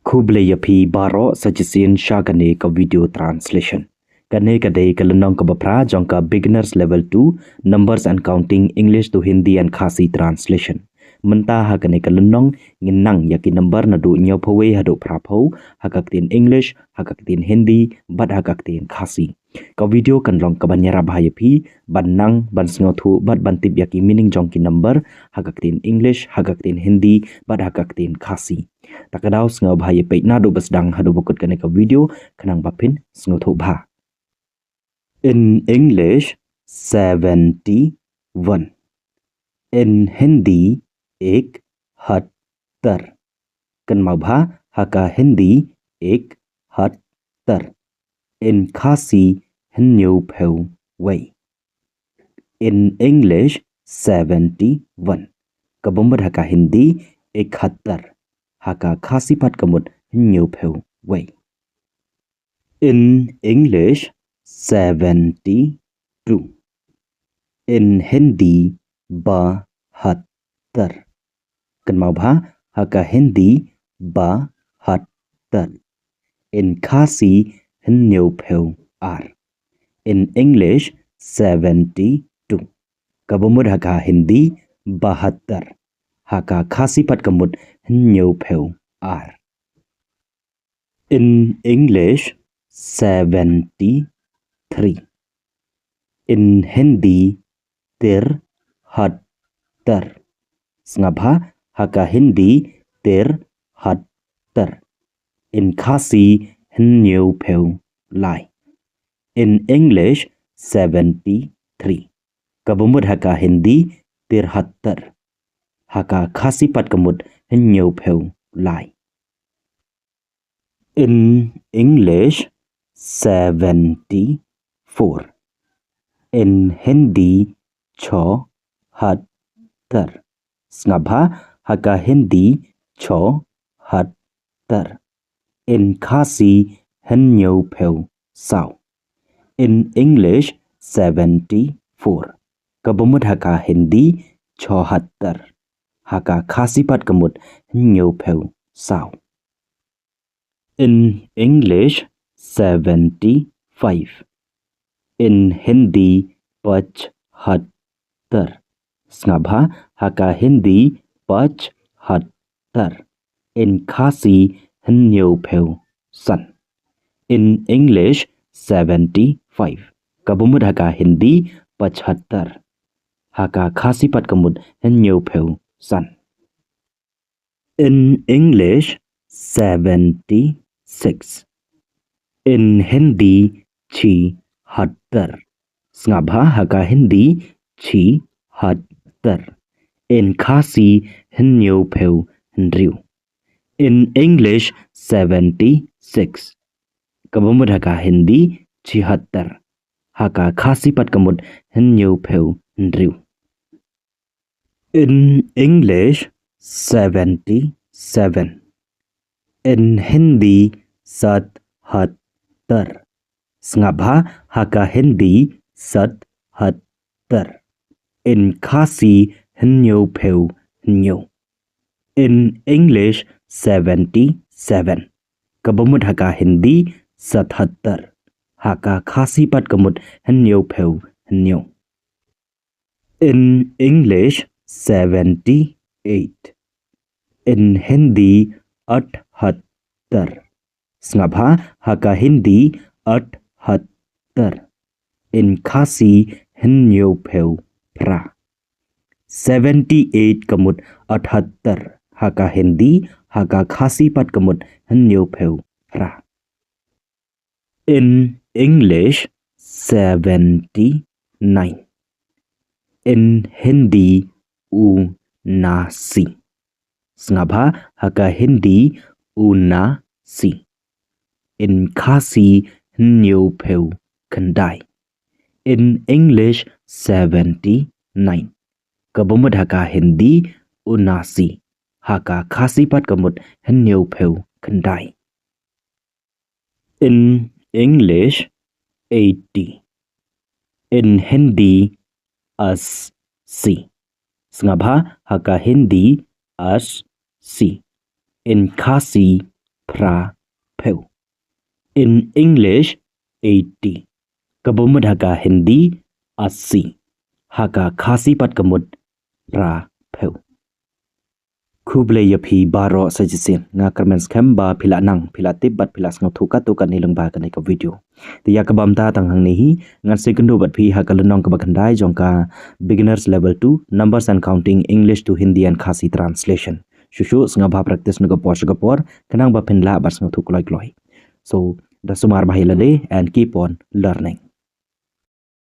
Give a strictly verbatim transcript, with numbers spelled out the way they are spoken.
Khublei ïa phi baroh sa shisien sha kane ka video translation. Kane ka dei ka lynnong kaba phra jong ka Beginners Level two, Numbers and Counting, English to Hindi and Khasi translation. Mynta ha kane ka lynnong ngin nang ïa ki number naduh hynñiewphew wei haduh phraphew, ha ka ktien English, ha ka ktien Hindi, bad ha ka ktien Khasi. Ka video kan long kaban ïarap bha ïa phi ban nang, ban sngewthuh bad ban tip ïa ki meaning jong ki number ha ka ktien English, ha ka ktien Hindi bad ha ka ktien Khasi. Ta ka daw sngewbha ïa peit naduh ba sdang haduh ba kut kane ka video khnang ba phin sngewthuh bha. In English, seventy-one. In Hindi, ikhadtar. Kynmaw bha, ha ka Hindi, ikhadtar. In Khasi, hynñiewphew wei. In English, seventy-one. Kaba mut ha ka Hindi, ikhadtar. Ha ka Khasi pat ka mut hynñiewphew wei. In English, seventy-two. In Hindi, bahattar. Kynmaw bha, ha ka Hindi, bahattar. In Khasi, hynñiewphew ar. In English, seventy-two. Kaba mut ha ka Hindi, bahattar. Ha ka Khasi pat ka mut hynñiewphew ar. In English, seventy-three. In Hindi, tirhattar. Sngap bha, ha ka Hindi, tirhattar. In Khasi, hynñiewphew lai. In English, seventy-three. Kaba mut ha ka Hindi, tirhattar. Ha ka Khasi pat ka mut hynñiewphew lai. In English, seventy-four. In Hindi, chouhattar. Sngap bha, ha ka Hindi, chouhattar. In Khasi, hynñiewphew saw. In English, seventy-four. Kaba mut ha ka Hindi, chouhattar. Ha ka Khasi pat ka mut hynñiewphew saw. In English, seventy-five. In Hindi, pachhattar. Sngap bha, ha ka Hindi, pachhattar. In Khasi, hynñiewphew san. In English, seventy-five. Kaba mut ha ka Hindi, pachhattar. Ha ka Khasi pat ka mut hynñiewphew san. In English, seventy-six. In Hindi, chihadar. Sngap bha, ha ka Hindi, chihadar. In Khasi, hynñiewphew hynriew. In English, seventy-six. Kaba mut ha ka Hindi, chihadar. Ha ka Khasi pat ka mut, hynñiewphew hynriew. In English, seventy-seven. In Hindi, sathadar. Sngap bha, ha ka Hindi, sathadar. In Khasi, hynñiewphew hynñiew. In English, seventy-seven. Kaba mut ha ka Hindi, sathadar. Ha ka Khasi pat ka mut hynñiewphew hynñiew. In English, seventy-eight. In Hindi, athadar. Sngap bha, ha ka Hindi, athadar. In Khasi, hynñiewphew phra. Seventy-eight ka mut athadar ha ka Hindi, ha ka Khasi pat ka mut hynñiewphew phra. In English, seventy-nine. In Hindi, unasi. Sngap bha, ha ka Hindi, unasi. In Khasi, hynñiewphew khyndai. In English, seventy-nine. Kaba mut ha ka Hindi, unasi. Ha ka Khasi pat ka mut hynñiewphew khyndai. In English, eighty. In Hindi, assi. Sngap bha, ha ka Hindi, assi. In Khasi, phra phew. In English, eighty. Kaba mut ha ka Hindi, assi. Ha ka Khasi pat ka mut phra phew. Khublei ïa phi baroh sa shisien. Nga kyrmen skhem ba phi la nang, phi la tip bad phi la sngewthuh katto katne lyngba kane ka video. Te ïa kaba mynta tang hangne hi, ngan sa ïakynduh bad phi ha ka lynnong kaba khyndai jong ka Beginners Level two, Numbers and Counting, English to Hindi and Khasi Translation. Shuh shuh sngewbha practice na ka por sha ka por, khnang ba phin lah bad sngewthuh kloi kloi. So, da sumar bha ïa lade and keep on learning.